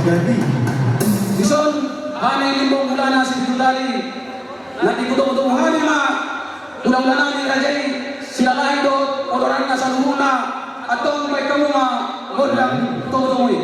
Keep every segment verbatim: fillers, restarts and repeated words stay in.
Dison hami Limbong Mulana Sipitu Tali, na diboto-boto hami ma hulahula nami raja i, Silalahi dohot oloranna saluhutna, antong baen hamu ma gondang togu-togu i.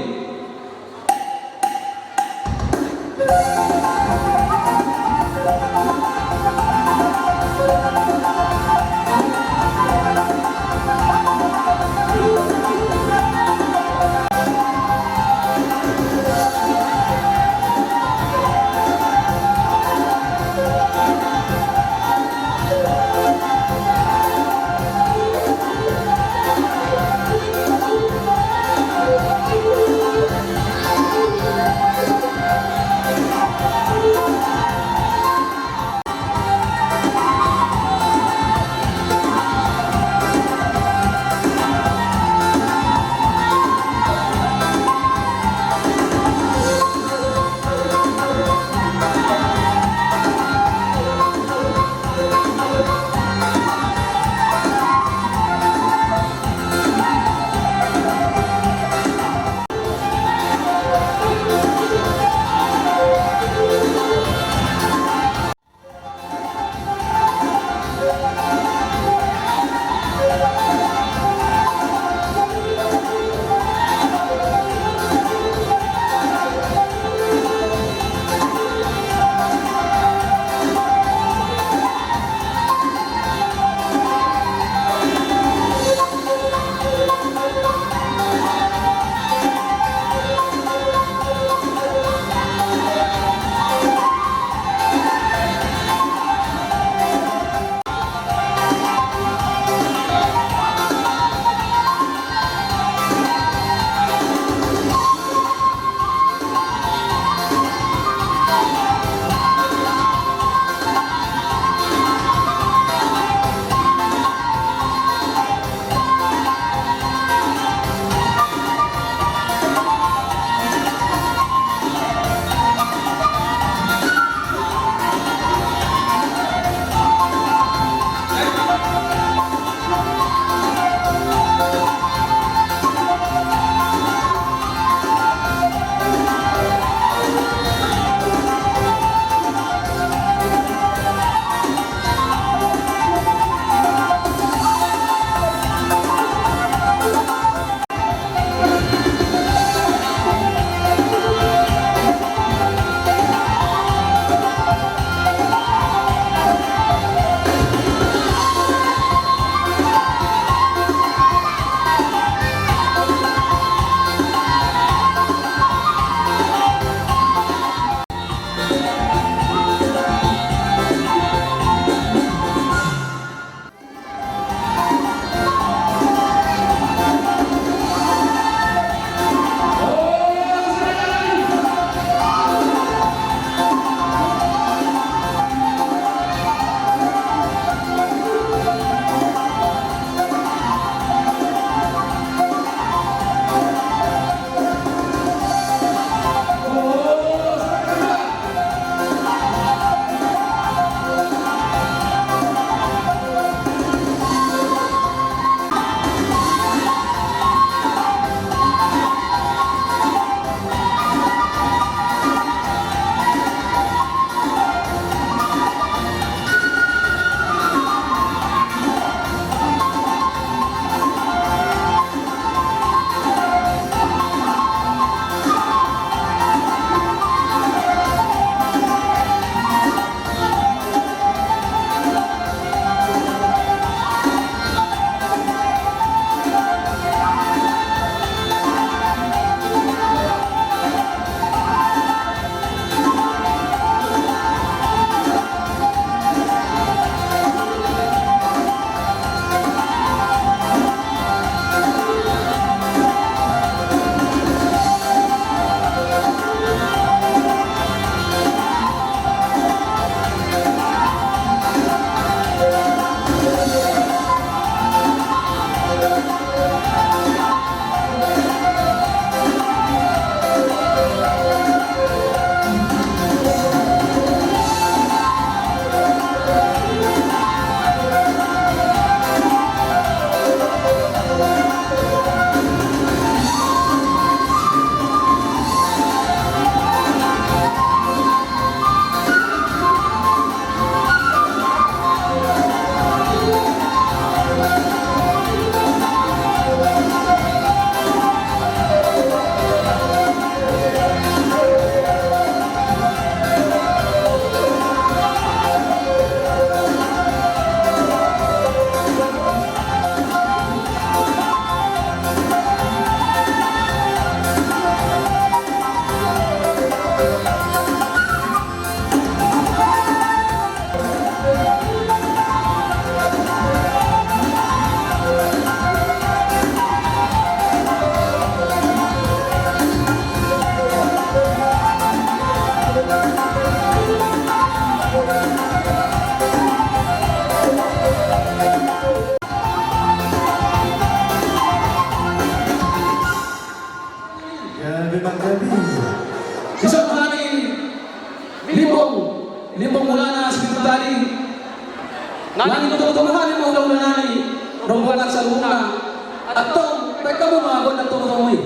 Saluhutna. Antong, baen hamu ma gondang togutogu i.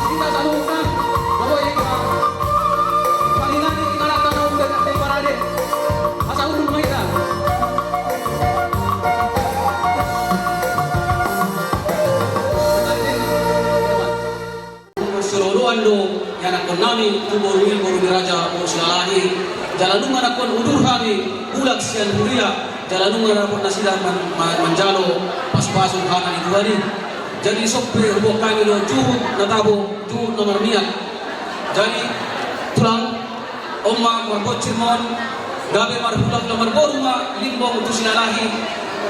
Hita saluhutna, molo i ma, palinani di halak na umpe na pe parade. Asa hundul ma hita. Sioloan do ianakhon nami tu boru i, boru ni raja, boru Silalahi. Jala nunga nangkon udur hami mulak sian huria, jala nunga dapot nasida man-, man-, manjalo pasupasu hata ni Tuhan i. Jadi songon i huboan hami do juhut na tabo, juhut na marmiak. Jadi tulang, on ma marbonsir ma on, gabe marhulahula marboru ma Limbong tu Silalahi.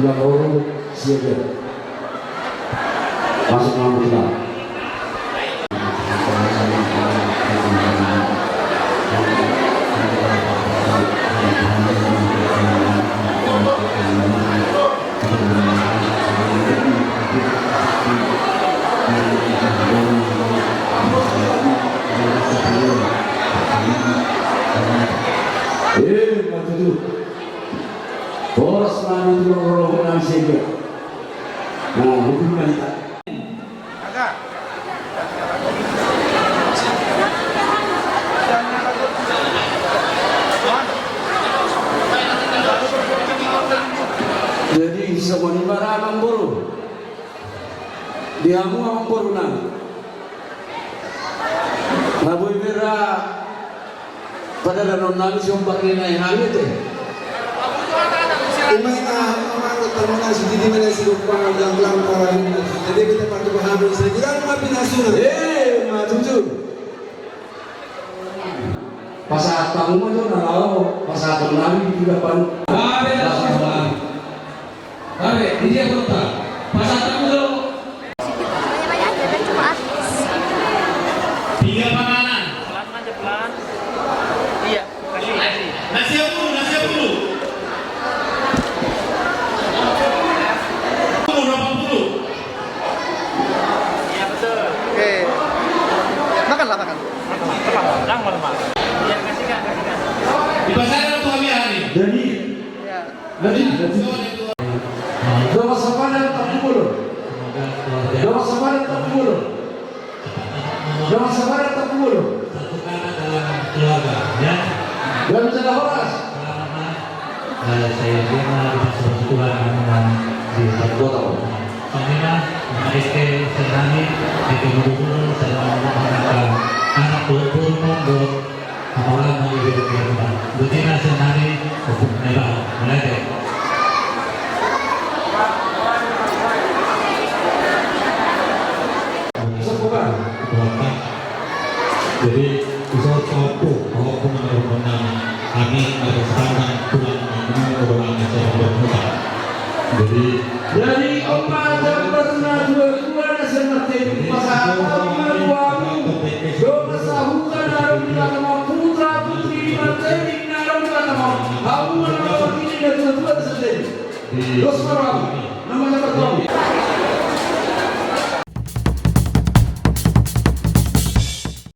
Tulang Oru Siaga. Masuk, Tulang. Horas ma di tulang rorobot nami sega. Nah, hukum kalita. Jadi, songon i ma ra amangboru. Di hamu amangboru nami. Nga boi be ra padadanon nami siombar ni nai hami te. Ima ina hamu amang dohot hamu inang, sididi ma na sidok pangan janglang parani. Jadi beta patupa hamu, sai godang ma pinasuna. Eh, ma jujur. Pasahat hamu ma jo na laho pasahaton nami di tiga pan. Babe, langsung. Babe, di dia kota. Pasahat hamu jo. Tiga panganan. Pelan aja, pelan. Iya, kasih, kasih. Nasi sepuluh, nasi sepuluh. Sepuluh, delapan puluh. Iya, betul. Oke. Makanlah, makan. Makan, makan. Jangan malu-malu. Iya, kasih, Kak, kasih, Kak. Di pasar ada tuh kami hari. Jadi, iya. Jadi, jadi. Dongan sapadan Tampubolon. Dongan sapadan Tampubolon. Dongan sapadan Tampubolon. Satu kakak dalam keluarga, ya. Dongan sapadan horas. Selamat, eh, saya kira di Tuhan, di Kota. Kami mah, Eke Sernani, Eke Mudukulu, saya mau anak, anak Buru Buru Mondo. Apala na ibe di rumah. Butina sendiri, untuk merah. Mulai deh. Jadi, bisa satu, walaupun ada menang, kami ada standar kurang, ini orang yang saya bermuka. Jadi, jadi, opat jambar na dua-dua na sian Marteni, pasahat ma tu hamu, dongan sahuta na adong di Batam, putra putri ni Marteni na adong di Batam, hamu ma na Marteni na dua-dua na sian Marteni. Dos ma rohamu, nama jambar tu hamu.